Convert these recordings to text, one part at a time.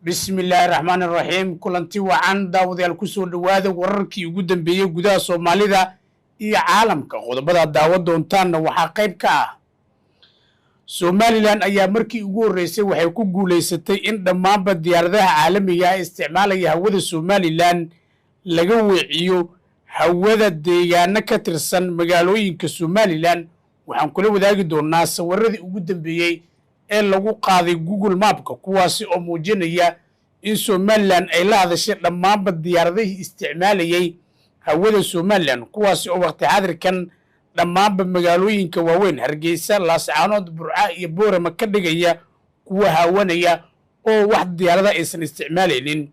Bismillaahi raxmaani raxiim. Kulanti wacan, daawadayaal, kusoo dhowaada wararkii ugu dambeeyey gudaha Soomaalida iyo caalamka. Qodobada daawa doontaanna waxaa qayb ka ah: Somalilan ayaa markii ugu horreysay waxay ku guulaysatay in dhammaanba diyaaradaha caalamiga ah isticmaalaya hawada Somalilan laga weeciyo hawada deegaano ka tirsan magaalooyinka Somalilan. Waxaan kula wadaagi doonaa sawiradii ugu dambeeyey ee lagu qaaday Google Mapka, kuwaasi oo muujinaya in Somalilan ay la hadashay dhammaanba diyaaradihii isticmaalayay hawada Somalilan, kuwaasi oo waqti xaadirkan dhammaanba magaalooyinka waaweyn Hargeysa, Laascaanood, Burca iyo Boorama ka dhigaya kuwa haawanaya oo wax diyaarada aysan isticmaalaynin.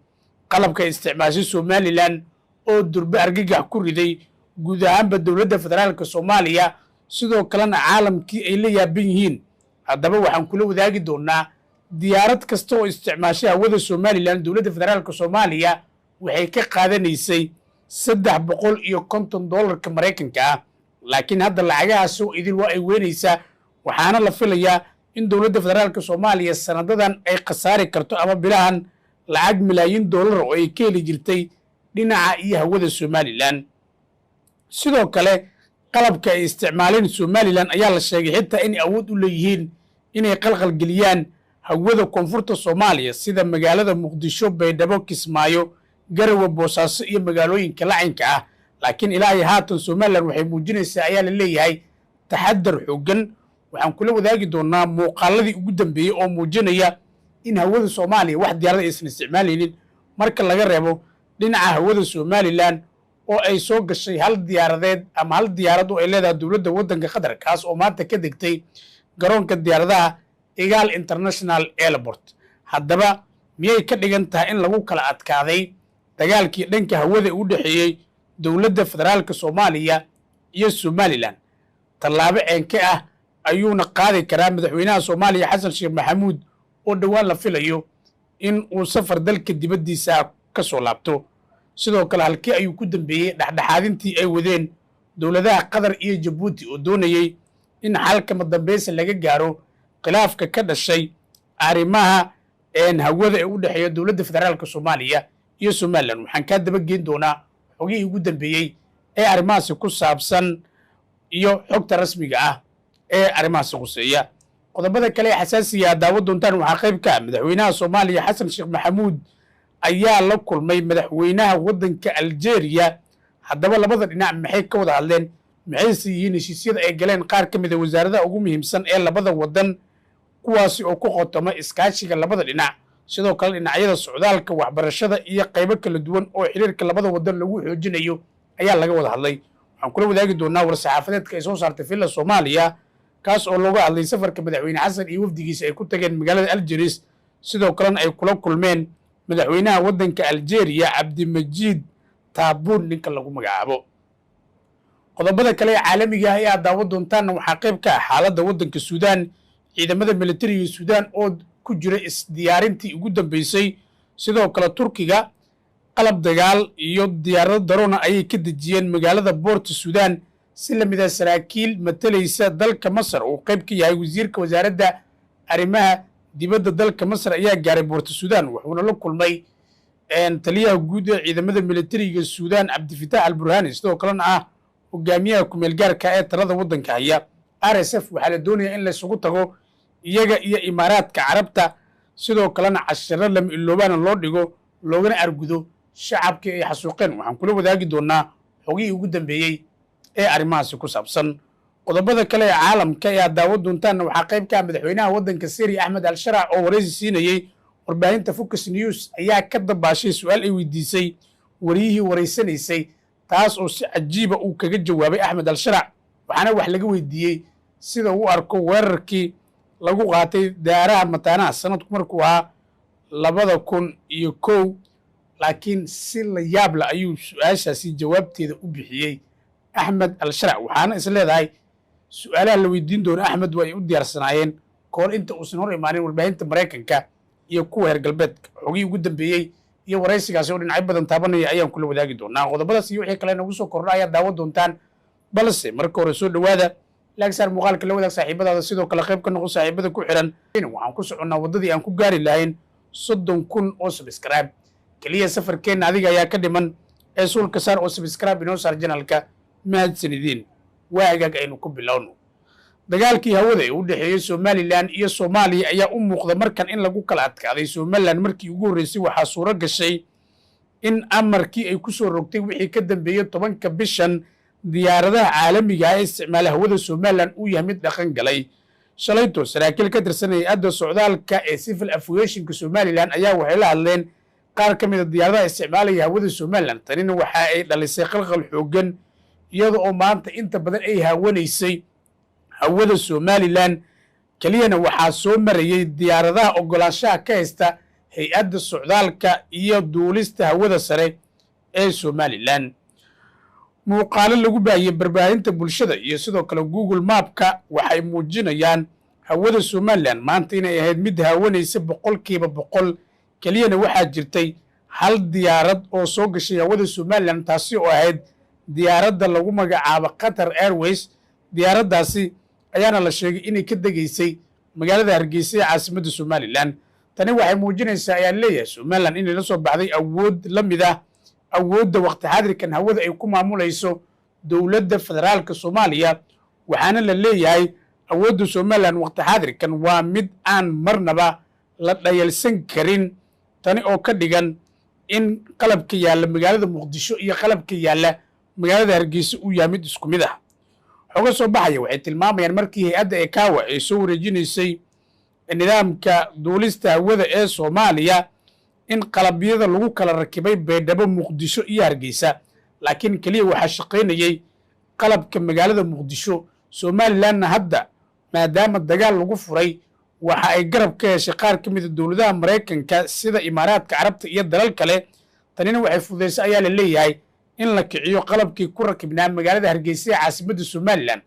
Qalabka isticmaashay Somalilan oo durbe argagax ku riday guud ahaanba dowladda federaalka Soomaaliya, sidoo kalena caalamkii ay la yaaban yihiin. Haddaba waxaan kula wadaagi doonaa diyaarad kasta oo isticmaashay hawada Somalilan dowladda federaalka Soomaaliya waxay ka qaadanaysay 350 doolarka Maraykanka ah, laakiin hadda lacagahaas oo idil waa ay weynaysaa, waxaana la filayaa in dowladda federaalka Soomaaliya sanadadan ay khasaari karto ama bilahan lacag malaayiin doolar oo ay ka heli jirtay dhinaca iyo hawada Somalilan. Sidoo kale qalabka ay isticmaaleen Somalilan ayaa la sheegay xitaa inay awood u leeyihiin inay qalqalgeliyaan hawada koonfurta Soomaaliya, sida magaalada Muqdisho, Baydhabo, Kismaayo, Garowe, Boosaaso iyo magaalooyinka lacinka ah. Laakiin ilaa iyo haatan Somalilan waxay muujinaysaa, ayaa la leeyahay, taxadar xooggan. Waxaan kula wadaagi doonaa muuqaaladii ugu dambeeyey oo muujinaya in hawada Soomaaliya wax diyaarada aysan isticmaalaynin marka laga reebo dhinaca hawada Somalilan oo ay soo gashay hal diyaaradeed ama hal diyaarad oo ay leedahay dowladda waddanka Qatar, kaas oo maanta ka degtay garoonka diyaaradaha Igaal International Airport. Haddaba miyay ka dhigan tahay in lagu kala adkaaday dagaalkii dhanka hawada u dhexeeyey dowladda federaalka Soomaaliya iyo Somalilan? Tallaabo ceenke ah ayuuna qaadi karaa madaxweynaha Soomaaliya Xasan Sheekh Maxamuud oo dhowaan la filayo in uu safar dalka dibaddiisa ka soo laabto? Sidoo kale halkii ayuu ku dambeeyey dhexdhexaadintii ay wadeen dowladaha Qatar iyo Jabuuti oo doonayey in xalkama dambeysa laga gaaro khilaafka ka dhashay arrimaha hawada ee u dhexeeya dowladda federaalka Soomaaliya iyo Somalilan? Waxaan kaa dabageyn doonaa xogihii ugu dambeeyey ee arrimahaasi ku saabsan iyo xogta rasmiga ah ee arrimahaasi khuseeya. Qodobada kale ee xasaasiga daawo doontaan waxaa qayb ka ah: madaxweynaha Soomaaliya Xasan Sheekh Maxamuud ayaa la kulmay madaxweynaha waddanka Algeria. Haddaba labada dhinac maxay ka wada hadleen? Maxayse yihiin heshiisyada ay galeen qaar ka mid a wasaaradaha ugu muhiimsan ee labada waddan, kuwaasi oo ku qotoma iskaashiga labada dhinac? Sidoo kale dhinacyada socdaalka, waxbarashada iyo qaybo kala duwan oo xiriirka labada waddan lagu xoojinayo ayaa laga wada hadlay. Waxaan kula wadaagi doonaa war-saxaafadeedka ay soo saartay Villa Soomaaliya, kaas oo looga hadlay safarka madaxweyne Xasan iyo wafdigiisa ay ku tageen magaalada Algeris, sidoo kalena ay kula kulmeen madaxweynaha waddanka Algeria Cabdimajiid Taabuun ninka lagu magacaabo. Qodobada kale ee caalamiga ah ee aad daawo doontaanna waxaa qayb ka ah xaaladda waddanka Suudaan, ciidamada militariga Suudaan oo ku jira isdiyaarintii ugu dambeysay. Sidoo kale Turkiga qalab dagaal iyo diyaarado daroona ayay ka dejiyeen magaalada Boorta Suudaan. Si lamida saraakiil matalaysa dalka Masar uu qayb ka yahay wasiirka wasaaradda arrimaha dibadda dalka Masar ayaa gaaray Boorta Suudaan, wuxuuna la kulmay taliyaha guud ee ciidamada militariga Suudaan Cabdifitaax Al Burhaani, sidoo kalena ah hogaamiyaha kumeel gaarka ee talada waddanka haya. RSF waxaa la doonayaa in laysugu tago iyaga iyo Imaaraadka Carabta, sidoo kalena cashiro lama iloobaana loo dhigo loogana argudo shacabkii ay xasuuqeen. Waxaan kula wadaagi doonaa xogihii ugu dambeeyey ee arrimahaasi ku saabsan. Qodobada kale ee caalamka ee aad daawo doontaanna waxaa qayb ka ah madaxweynaha waddanka Syria Axmed Al-Sharac oo waraysi siinayey warbaahinta Focus News ayaa ka dabaashay su-aal ay weydiisay wariyihii waraysanaysay, taas oo si cajiiba uu kaga jawaabay Axmed Al-Sharac. Waxaana wax laga weydiiyey sida uu arko weerarkii lagu qaatay daaraha mataanaha sanadku markuu ahaa 2001, laakiin si la yaabla ayuu su-aashaasi jawaabteeda u bixiyey Axmed Al-Sharac. Waxaana is leedahay su-aalaha la weydiin doono Axmed waa ay u diyaarsanaayeen kahor inta uusan hor imaanin warbaahinta Maraykanka iyo kuwa heer galbeedka. Xogihii ugu dambeeyey iyo waraysigaasi oo dhinacyo badan taabanaya ayaan kula wadaagi doonaa. Qodobadaas iyo wixii kale nagu soo kordha ayaad daawan doontaan, balse marka hore soo dhowaada, like saar muuqaalka, la wadaag saaxiibadaada, sidoo kale qayb ka noqon saaxiibada ku xiran. Waxaan ku soconnaa waddadii aan ku gaari lahayn 30,000 oo subscribe. Keliya safarkeenna adiga ayaa ka dhiman ee suulka saar oo subscribe inoo saar channelka. Mahadsanidin. Waagaag aynu ku bilowno. Dagaalkii hawada ee u dhexeeyey Somalilan iyo Soomaaliya ayaa u muuqda markan in lagu kala adkaaday. Somalilan markii ugu horreysay waxaa suuro gashay in amarkii ay ku soo rogtay wixii ka dambeeyey 10-ka bishan diyaaradaha caalamiga ah ee isticmaala hawada Somalilan uu yahay mid dhaqan galay. Shalayto saraakiil ka tirsan hay-adda socdaalka ee civil aviationka Somalilan ayaa waxay la hadleen qaar ka mida diyaaradaha isticmaalaya hawada Somalilan. Tanina waxa ay dhalisay qalqal xooggan, iyada oo maanta inta badan ay haawanaysay hawada Somalilan. Keliyana waxaa soo marayey diyaaradaha ogolaanshaha ka haysta hay-adda socdaalka iyo duulista hawada sare ee Somalilan. Muuqaalo lagu baahiyey barbaahinta bulshada iyo sidoo kale Google Mapka waxay muujinayaan hawada Somalilan maanta inay ahayd mid haawanaysa 100%. Keliyana waxaa jirtay hal diyaarad oo soo gashay hawada Somalilan, taasi oo ahayd diyaaradda lagu magacaabo Qatar Airways. Diyaaraddaasi ayaana la sheegay inay ka degaysay magaalada Hargeysa ee caasimadda Somalilan. Tani waxay muujinaysaa ayaa leeyahay Somalilan inay la soo baxday awood la mid ah awoodda waqti xaadirkan hawada ay ku maamulayso dowladda federaalka Soomaaliya. Waxaana la leeyahay awoodda Somalilan waqti xaadirkan waa mid aan marnaba la dhayalsan karin, tani oo ka dhigan in qalabka yaalla magaalada Muqdisho iyo qalabka yaalla magaalada Hargeysa uu yahay mid isku mid ah. Xoga soo baxaya waxay tilmaamayaan markii hay-adda ICAO ay soo wareejinaysay nidaamka duulista hawada ee Soomaaliya in qalabyada lagu kala rakibay Baydhabo, Muqdisho iyo Hargeysa, laakiin keliya waxaa shaqaynayey qalabka magaalada Muqdisho. Somalilanna hadda maadaama dagaal lagu furay waxa ay garab ka heshay qaar ka mida dowladaha Maraykanka sida Imaaraadka Carabta iyo dalal kale. Tanina waxay fududaysay ayaa la leeyahay in la kiciyo qalabkii ku rakibnaa magaalada Hargeysa ee caasimadda Somalilan,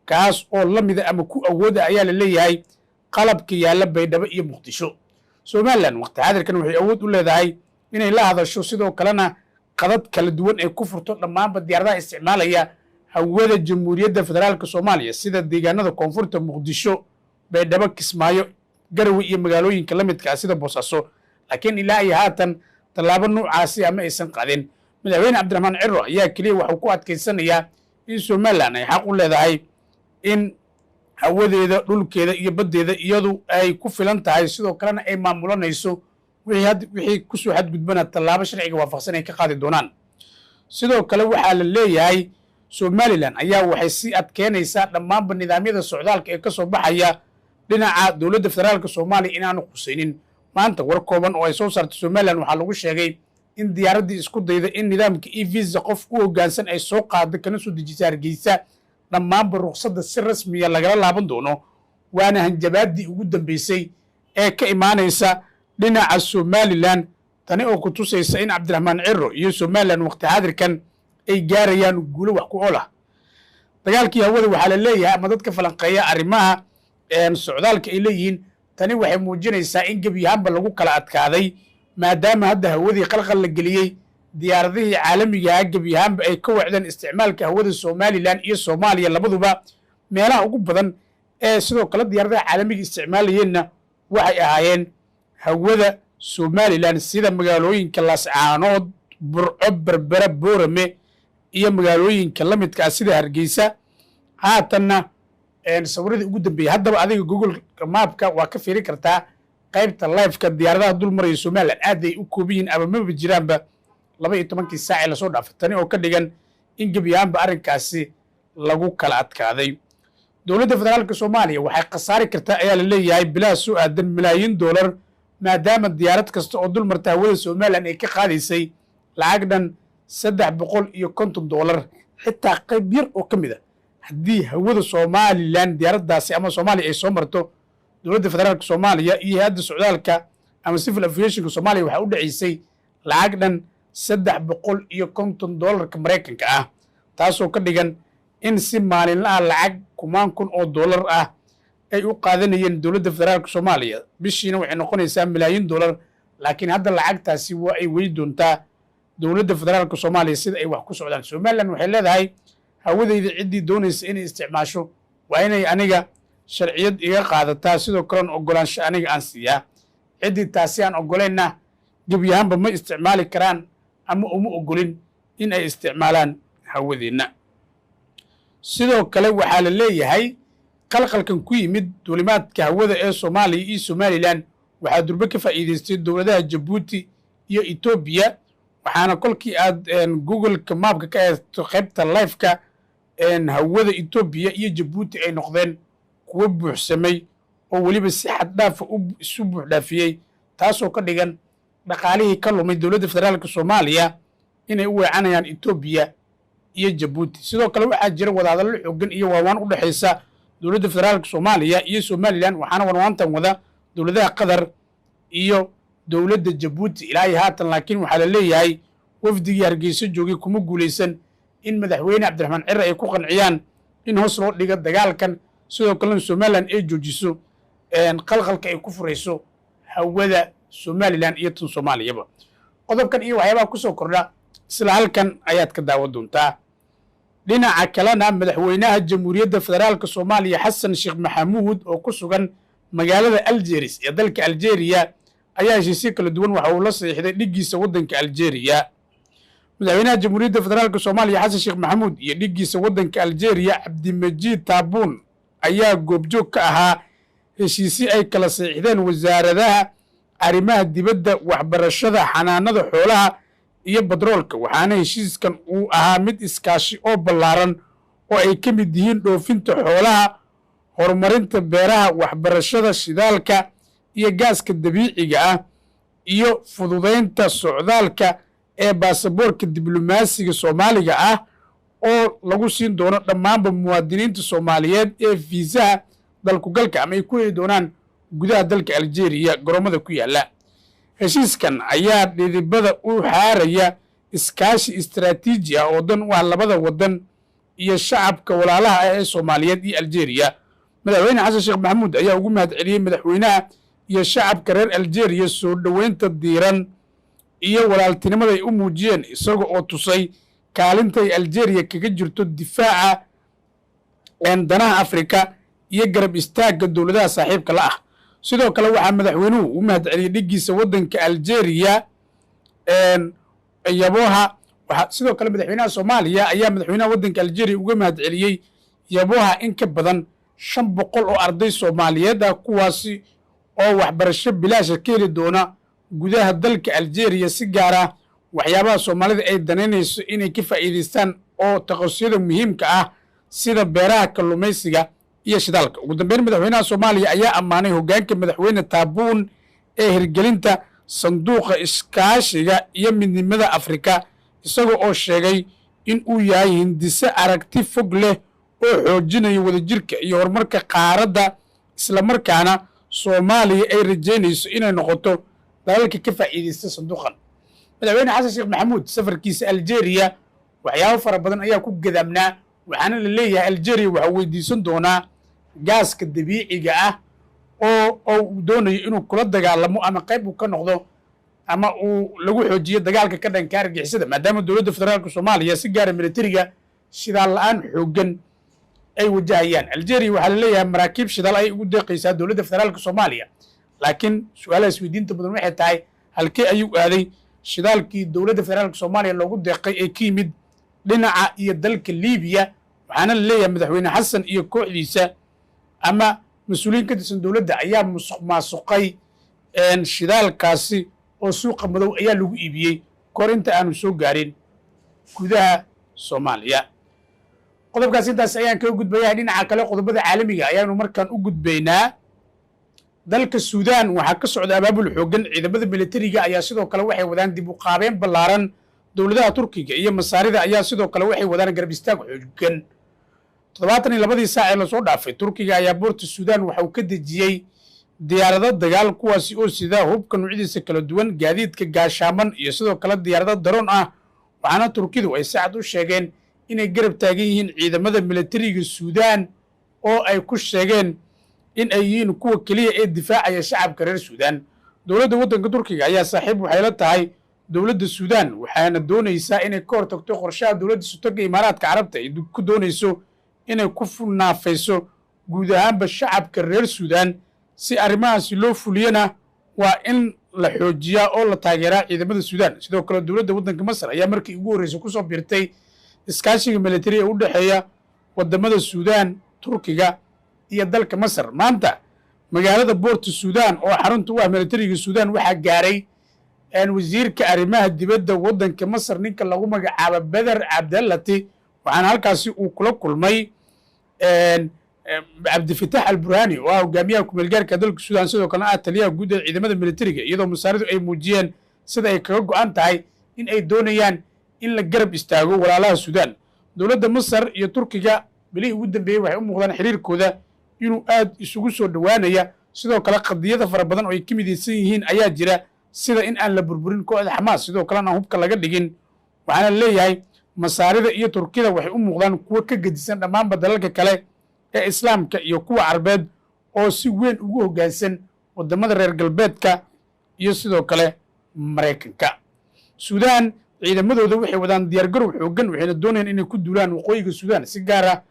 kaas oo la mida ama ku awooda ayaa la leeyahay qalabka yaalla Baydhabo iyo Muqdisho. Somalilan waqti xaadirkan waxay awood u leedahay inay la hadasho, sidoo kalena qadad kala duwan ay ku furto dhammaanba diyaaradaha isticmaalaya hawada Jamhuuriyadda Federaalka Soomaaliya sida deegaanada koonfurta, Muqdisho, Baydhabo, Kismaayo, Garowe iyo magaalooyinka la midka ah sida Boosaaso. Laakiin ilaa iyo haatan tallaabo noocaasi ama aysan qaadin. Madaxweyne Cabdiraxmaan Ciro ayaa keliya waxuu ku adkaysanayaa in Somalilan ay xaq u leedahay in hawadeeda, dhulkeeda iyo baddeeda iyadu ay ku filan tahay, sidoo kalena ay maamulanayso, wixii kusoo xadgudbana tallaabo sharciga waafaqsan ay ka qaadi doonaan. Sidoo kale waxaa la leeyahay Somalilan ayaa waxay sii adkeynaysaa dhammaanba nidaamyada socdaalka ee ka soo baxaya dhinaca dowladda federaalka Soomaaliya inaanu khusaynin. Maanta war kooban oo ay soo saartay Somalilan waxaa lagu sheegay in diyaaraddii isku dayda in nidaamka e-visa qof u hoggaansan ay soo qaado kana soo dejisa Hargeysa dhammaanba ruqsadda si rasmiya lagala laaban doono. Waana hanjabaaddii ugu dambeysay ee ka imaanaysa dhinaca Somalilan, tani oo ku tusaysa in Cabdiraxmaan Ciro iyo Somalilan waqti xaadirkan ay gaarayaan guulo wax ku ool ah. Dagaalkii hawada waxaa la leeyahay ama dadka falanqeeya arrimaha socdaalka ay leeyihiin tani waxay muujinaysaa in gebi ahaanba lagu kala adkaaday, maadaama hadda hawadii qalqal la geliyey, diyaaradihii caalamiga ah gebi ahaanba ay ka wacdeen isticmaalka hawada Somalilan iyo Soomaaliya labaduba. Meelaha ugu badan ee sidoo kale diyaaradaha caalamiga isticmaalayeenna waxay ahaayeen hawada Somalilan sida magaalooyinka Laascaanood, Burco, Berbera, Boorame iyo magaalooyinka la midka ah sida Hargeysa. Haatanna sawiradii ugu dambeeyey haddaba adiga Google Mapka waa ka fiiri kartaa qaybta liveka diyaaradaha dul maraya Somalilan aad ay u kooban yihiin ama maba jiraanba 12-kii saac ee lasoo dhaafay, tani oo ka dhigan in gebi ahaanba arrinkaasi lagu kala adkaaday. Dowladda federaalka Soomaaliya waxay khasaari kartaa ayaa la leeyahay bilaha soo aadan malaayiin doolar, maadaama diyaarad kasta oo dul marta hawada Somalilan ay ka qaadaysay lacag dhan $350. Xitaa qayb yar oo ka mid a haddii hawada Somalilan diyaaraddaasi ama Soomaaliya ay soo marto, dowladda federaalka Soomaaliya iyo hay-adda socdaalka ama civil aviationka Soomaaliya waxaa u dhaceysay lacag dhan $350 doolarka Maraykanka ah, taasoo ka dhigan in si maalinlaha lacag kumaan kun oo doolar ah ay u qaadanayeen dowladda federaalka Soomaaliya. Bishiina waxay noqonaysaa malaayiin doolar. Laakiin hadda lacagtaasi waa ay wey doontaa dowladda federaalka Soomaaliya sida ay wax ku socdaan. Somalilan waxay leedahay hawadayda ciddii doonaysa inay isticmaasho waa inay aniga sharciyad iga qaadataa, sidoo kalena ogolaansho aniga aan siiyaa. Ciddii taasi aan oggolaynna gebi ahaanba ma isticmaali karaan ama uma oggolin in ay isticmaalaan hawadeenna. Sidoo kale waxaa la leeyahay qalqalkan ku yimid duulimaadka hawada ee Soomaaliya iyo Somalilan waxaa durbe ka faa'iidaystay dowladaha Jabuuti iyo Etoobiya, waxaana kolkii aad Google-ka maabka ka eegto qaybta live-ka hawada Etoobiya iyo Jabuuti ay noqdeen kuwo buuxsamay oo weliba si xad dhaafa isu buux dhaafiyey, taasoo ka dhigan dhaqaalihii ka lumay dowladda federaalka Soomaaliya inay u weecanayaan Etoobiya iyo Jabuuti. Sidoo kale waxaa jira wadahadallo xooggan iyo waanwaan u dhexaysa dowladda federaalka Soomaaliya iyo Somalilan, waxaana waanwaantan wada dowladaha Qatar iyo dowladda Jabuuti ilaa iyo haatan. Laakiin waxaa la leeyahay wafdigii Hargeysa joogay kuma guulaysan in madaxweyne Cabdiraxmaan Cire ay ku qanciyaan in hoos loo dhigo dagaalkan, sidoo kalena Somalilan ay joojiso qalqalka ay ku furayso hawada Somalilan iyo tan Soomaaliyaba. Qodobkan iyo waxyaabaha ku soo kordha isla halkan ayaad ka daawan doontaa. Dhinaca kalena, madaxweynaha Jamhuuriyadda Federaalka Soomaaliya Xasan Sheekh Maxamuud oo ku sugan magaalada Algeris ee dalka Algeria ayaa heshiisyo kala duwan waxa uu la saxiixday dhiggiisa waddanka Algeria. Madaxweynaha Jamhuuriyadda Federaalka Soomaaliya Xasan Sheekh Maxamuud iyo dhiggiisa waddanka Algeria Cabdimajiid Taabuun ayaa goobjoog ka ahaa heshiisyo ay kala saxiixdeen wasaaradaha arrimaha dibadda, waxbarashada, xanaanada xoolaha iyo batroolka, waxaana heshiiskan uu ahaa mid iskaashi oo ballaaran oo ay ka mid yihiin dhoofinta xoolaha, horumarinta beeraha, waxbarashada, shidaalka iyo gaaska dabiiciga ah iyo fududaynta socdaalka ee baasaboorka diblomaasiga Soomaaliga ah oo lagu siin doono dhammaanba muwaadiniinta Soomaaliyeed ee fiisaha dalkugalka ama ay ku heli doonaan gudaha dalka Algeria garoomada ku yaalla. Heshiiskan ayaa dhidibada u xaaraya iskaashi istaraatiiji ah oo dan u ah labada waddan iyo shacabka walaalaha ah ee Soomaaliyeed iyo Algeria. Madaxweyne Xasan Sheekh Maxamuud ayaa ugu mahad celiyey madaxweynaha iyo shacabka reer Algeria soo dhoweynta diiran iyo walaaltinimada ay u muujiyeen, isaga oo tusay kaalinta ay Algeria kaga jirto difaaca danaha Afrika iyo garab istaagga dowladaha saaxiibka la ah. Sidoo kale waxaa madaxweynuhu u mahad celiyey dhiggiisa waddanka Algeria yaboha. Waxaa sidoo kale madaxweynaha Soomaaliya ayaa madaxweynaha waddanka Algeria uga mahad celiyey yaboha in ka badan 500 oo arday Soomaaliyeed ah, kuwaasi oo waxbarasho bilaasha ka heli doona gudaha dalka Algeria, si gaar ah waxyaabaha Soomaalida ay danaynayso inay ka faa'iidaystaan oo takhasusiyada muhiimka ah sida beeraha, kalluumaysiga iyo shidaalka. Ugu dambeyn, madaxweynaha Soomaaliya ayaa ammaanay hoggaanka madaxweyne Taabuun ee hirgelinta sanduuqa iskaashiga iyo midnimada Afrika, isaga oo sheegay in uu yahay hindise aragti fog leh oo xoojinaya wadajirka iyo horumarka qaaradda, islamarkaana Soomaaliya ay rajaynayso inay noqoto dalalka ka faa'iidaysta sanduuqan. Madaxweyne Xasan Sheekh Maxamuud safarkiisa Algeria waxyaabo fara badan ayaa ku gadaamnaa, waxaana la leeyahay Algeria waxaa weydiisan doonaa gaaska dabiiciga ah oo uu doonayo inuu kula dagaalamo ama qayb uu ka noqdo ama uu lagu xoojiyo dagaalka ka dhanka argixisada, maadaama dowladda federaalka Soomaaliya si gaara militariga shidaal la-aan xooggan ay wajahayaan. Algeria waxaa la leeyahay maraakiib shidaal ay ugu deeqaysaa dowladda federaalka Soomaaliya, laakiin su-aalaha isweydiinta badan waxay tahay halkee ayuu aaday shidaalkii dowladda federaalka Soomaaliya loogu deeqay ee ka yimid dhinaca iyo dalka Liibiya? Waxaana la leeyahay madaxweyne Xasan iyo kooxdiisa ama mas-uuliyiin ka tirsan dowladda ayaa musuq maasuqay shidaalkaasi oo suuqa madow ayaa lagu iibiyey kahor inta aanu soo gaarin gudaha Soomaaliya. Qodobkaas intaas ayaan kaga gudbayaa. Dhinaca kale, qodobada caalamiga ayaanu markaan u gudbaynaa. Dalka Suudaan waxaa ka socda abaabul xooggan. Ciidamada militariga ayaa sidoo kale waxay wadaan dib u qaabeen ballaaran. Dowladaha Turkiga iyo Masaarida ayaa sidoo kale waxay wadaan garab istaag xooggan. 72-dii saac ee lasoo dhaafay, Turkiga ayaa boorta Suudaan waxa uu ka dejiyey diyaarado dagaal, kuwaasi oo sida hubka noocyadiisa kala duwan, gaadiidka gaashaaman iyo sidoo kale diyaarado daroon ah, waxaana Turkidu ay si cad u sheegeen inay garab taagan yihiin ciidamada militariga Suudaan oo ay ku sheegeen in ay yihiin kuwa keliya ee difaacaya shacabka reer Suudaan. Dowladda waddanka Turkiga ayaa saaxiib waxay la tahay dowladda Suudaan, waxaana doonaysaa inay ka hortagto qorshaha dowladda Sutoga Imaaraadka Carabta ay ku doonayso inay ku naafayso guud ahaanba shacabka reer Suudaan. Si arrimahaasi loo fuliyana Waa in la xoojiyaa oo la taageeraa ciidamada Suudaan. Sidoo kale dowladda waddanka Masar ayaa markii ugu horreysay kusoo biirtay iskaashiga militari ee u dhexeeya waddamada Suudaan, Turkiga iyo dalka Masar. Maanta magaalada Boorta Suudaan oo xarunta u ah militariga Suudaan waxaa gaaray wasiirka arrimaha dibadda waddanka Masar, ninka lagu magacaabo Beder Cabdallati, waxaana halkaasi uu kula kulmay Cabdifatax Alburhani oo ah hogaamiyaha kumeelgaarka dalka Suudaan, sidoo kalena ah taliyaha guud ee ciidamada militariga, iyadoo masaaridu ay muujiyeen sida ay kaga go'an tahay in ay doonayaan in la garab istaago walaalaha Suudaan. Dowladda Masar iyo Turkiga bilihii ugu dambeeyey waxay u muuqdaan xiriirkooda inuu aad isugu soo dhowaanaya. Sidoo kale qadiyada fara badan oo ay ka midaysan yihiin ayaa jira, sida in aan la burburin kooxda Xamaas, sidoo kalena aan hubka laga dhigin. Waxaana leeyahay Masaarida iyo Turkida waxay u muuqdaan kuwo ka gedisan dhammaanba dalalka kale ee Islaamka iyo kuwa Carbeed oo si weyn ugu hoggaansan waddamada reer galbeedka iyo sidoo kale Maraykanka. Suudaan ciidamadooda waxay wadaan diyaargarow xooggan, waxayna doonayaan inay ku duulaan waqooyiga Suudaan, si gaar ah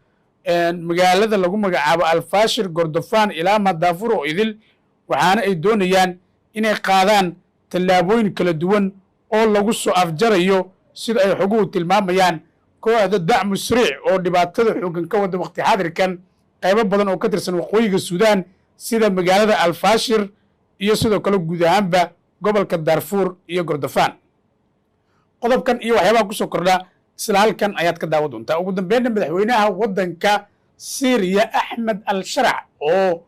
magaalada lagu magacaabo Alfashir, Gordofaan ilaa Madaafur oo idil, waxaana ay doonayaan inay qaadaan tallaabooyin kala duwan oo lagu soo afjarayo, sida ay xoguhu tilmaamayaan, kooxda Dacmu Sariic oo dhibaatada xooggan ka wada waqti xaadirkan qaybo badan oo ka tirsan waqooyiga Suudaan, sida magaalada Alfashir iyo sidoo kale guud ahaanba gobolka Darfuur iyo Gordofaan. Qodobkan iyo waxyaabaha kusoo kordha isla halkan ayaad ka daawan doontaa. Ugu dambeynna madaxweynaha waddanka Syriya Axmed al Sharac oo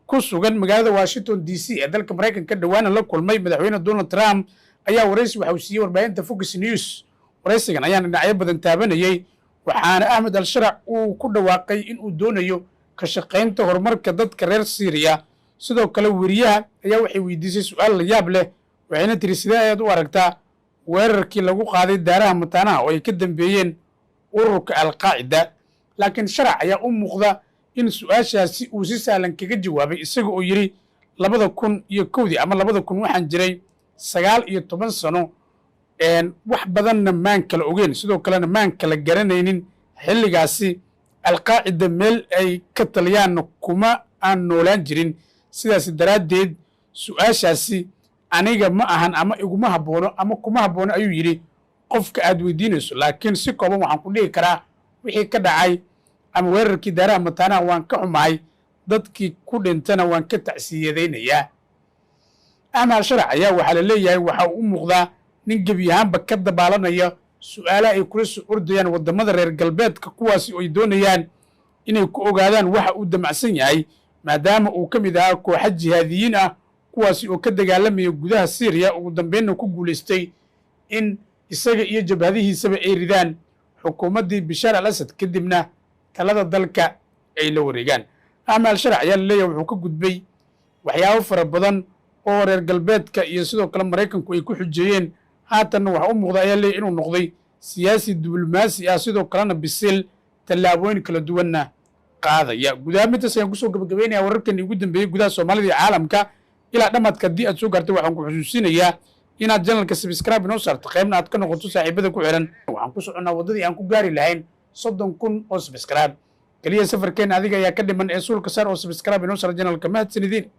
ku sugan magaalada Washington DC ee dalka Maraykanka dhowaana la kulmay madaxweyne Donald Trump ayaa waraysi waxa uu siiyey warbaahinta Fox News. Waraysigan ayaana dhinacyo badan taabanayey, waxaana Axmed al Sharac uu ku dhawaaqay in uu doonayo ka shaqaynta horumarka dadka reer Syriya. Sidoo kale weriyaha ayaa waxay weydiisay su-aal la yaab leh, waxayna tiri: sidee ayaad u aragtaa weerarkii lagu qaaday daaraha mataanaha oo ay ka dambeeyeen ururka Alqaacida? Laakiin Sharac ayaa u muuqda in su-aashaasi uu si sahlan kaga jawaabay, isaga oo yidhi: 2001-dii ama 2000 waxaan jiray 19 sano, wax badanna maan kala ogeyn, sidoo kalena maan kala garanaynin xilligaasi Alqaacida meel ay ka taliyaanna kuma aan noolaan jirin, sidaas daraaddeed su-aashaasi aniga ma ahan ama iguma habboono ama kuma habboono, ayuu yidhi, qofka aad weydiinayso. Laakiin si kooban waxaan ku dhihi karaa wixii ka dhacay ama weerarkii daaraha mataanaha waan ka xumahay, dadkii ku dhintana waan ka tacsiyadaynayaa. Axmed Al-Sharac ayaa waxaa la leeyahay waxa uu u muuqdaa nin gebi ahaanba ka dabaalanaya su-aalaha ay kula soo ordayaan waddamada reer galbeedka, kuwaasi oo ay doonayaan inay ku ogaadaan waxa uu damacsan yahay, maadaama uu ka mid ahaa kooxa jihaadiyiin ah kuwaasi oo ka dagaalamaya gudaha Syriya, ugu dambeynna ku guulaystay in isaga iyo jabhadihiisaba ay ridaan xukuumaddii Bishaar al Asad, kadibna talada dalka ay la wareegaan. Axmed Al-Sharac ayaa la leeyahay wuxuu ka gudbay waxyaabo fara badan oo reer galbeedka iyo sidoo kale Maraykanku ay ku xujeeyeen. Haatanna waxa u muuqda ayaa leeyahy inuu noqday siyaasi diblomaasi ah, sidoo kalena bisil, tallaabooyin kala duwanna qaadaya. Guud ahaan mintaas ayaan kusoo gabagabeynaya wararkani ugu dambeeyey gudaha Soomaalida iyo caalamka. Ilaa dhammaadka haddii aad soo gaartay, waxaan ku xusuusinayaa inaad channelka subscribe inoo saarto, qaybna aad ka noqoto saaxiibada ku xiran. Waxaan ku soconnaa waddadii aan ku gaari lahayn 30,000 oo subscribe. Keliya safarkeena adiga ayaa ka dhiman ee suulka saar oo subscribe inoo saar channelka. Mahadsanidin.